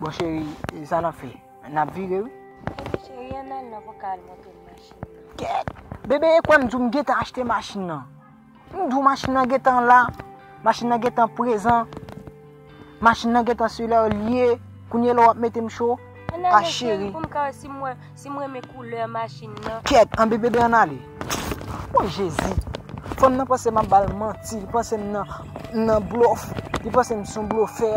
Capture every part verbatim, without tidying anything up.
Bon, cheri, e sa n ap fè? N ap vire, wi. Ebyen, cheri, ann al non pou w ka al montre m machin nan. Kèt! Bebe, e kwè m di w m gentan achte machin nan. M di w machin nan gentan la. Machin nan gentan prezan. Machin nan gentan se lè l ye. Kounye a la w ap mete m cho. Ann ale, cheri, pou m ka wè si m wè, si m renmen koulè machin nan. Kèt, ann bebe, ann ale. O Jezi. Fanm nan panse m ap ba l manti, li panse m nan, m nan blòf, li panse m se yon blofè.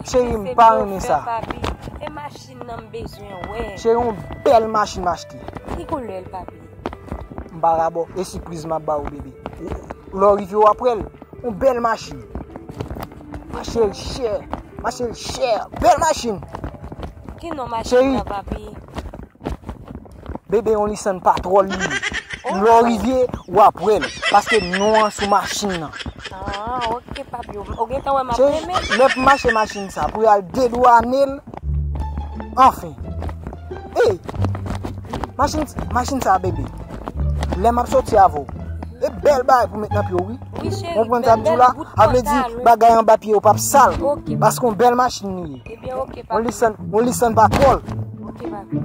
Cheri, m pa renmen sa. Papi, e machin nan m bezwen wè. Cheri, yon bèl machin m achte. Ki koulè l, papi? M pa ka ba w, e sipriz m ap ba w, bebe. Lè w rive, w ap wè l. Yon bèl machin. M achte l chè. M achte l chè. Bèl machin. Ki non machin nan, papi? Bebe, yon Lisann Patròl li ye. Lè w rive, w ap wè l. Paske non an sou machin nan. Ah, ok, papi. Ou, ou gentan wè m ap renmen. Lè pou m achte machin sa, pou y al dedwannen l. Anfen. Ey! Machin, machin sa, bebe. Lè m ap soti avè w. E bèl bagay pou met nan pye w, wi. Wi, cheri, konprann sa m di w la? A vle di, bagay anba pye w p ap sal. Ok, papi. Paske yon bèl machin li ye. Ebyen, ok, papi. Yon Lisann, yon Lisann Patròl. Ok, papi.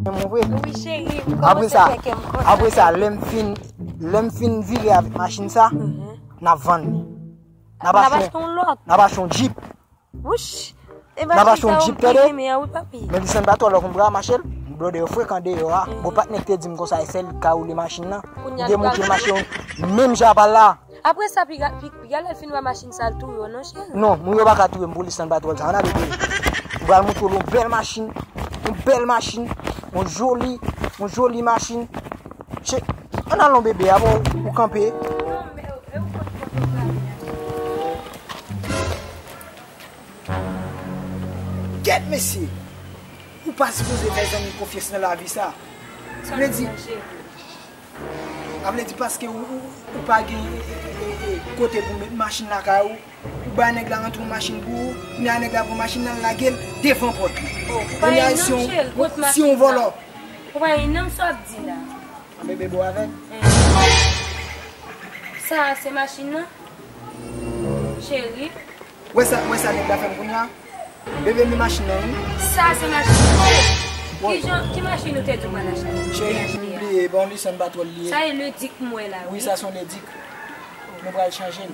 Renmen w vre. Wi, cheri, m kòmanse fè kè m kontan. Apre sa, lè m fin, lè m fin vire avèk machin sa, n ap vann li. N ap achte yon lòt. N ap achte yon Jeep. Wouch! N ap achte yon Jeep, tande? Men Lisann Patròl, lè w konn bra mache l, blòdè yo frekan deyò a. Bon, patnè k te di m konsa, e sèl li k ka woule machin nan. M te monte l mache yon menm jan pa l la. Apre sa, piga, pi, piga lè l fin wè machin sa, l touye w, non, cheri? Non, moun yo pa ka touye m pou Lisann Patròl sa. Ann ale, bebe. M pral montre w yon bèl machin. Yon bèl machin. Yon joli, yon joli machin. Che, ann al non, bebe, avan ou kanpe. Kèt, mesye! Ou pa sipoze fè zanmi konfyans nan lavi sa. Sa vle di, sa vle di paske ou, ou, ou pa gen, e, e, e, e, kote pou met machin lakay ou, ou bay nèg la rantre yon machin pou ou, kounye a nèg la pran machin nan, l lage l devan pòt li. Kounye a, si yon, si yon vòlò. Ou pa gen nanm sa w ap di la. Bebe, bo avè m. Sa a se machin nan? Cheri. Wè sa, wè sa nèg la fè m kounye a? Bebe, men machin nan, wi. Sa a se machin nan. Ki jan, ki machin ou te di w pral achte? Cheri, m bliye, bon, Lisann Patròl li ye. Sa e Ledik m wè la, wi. Wi, sa se yon Ledik. Nou pral chanje l.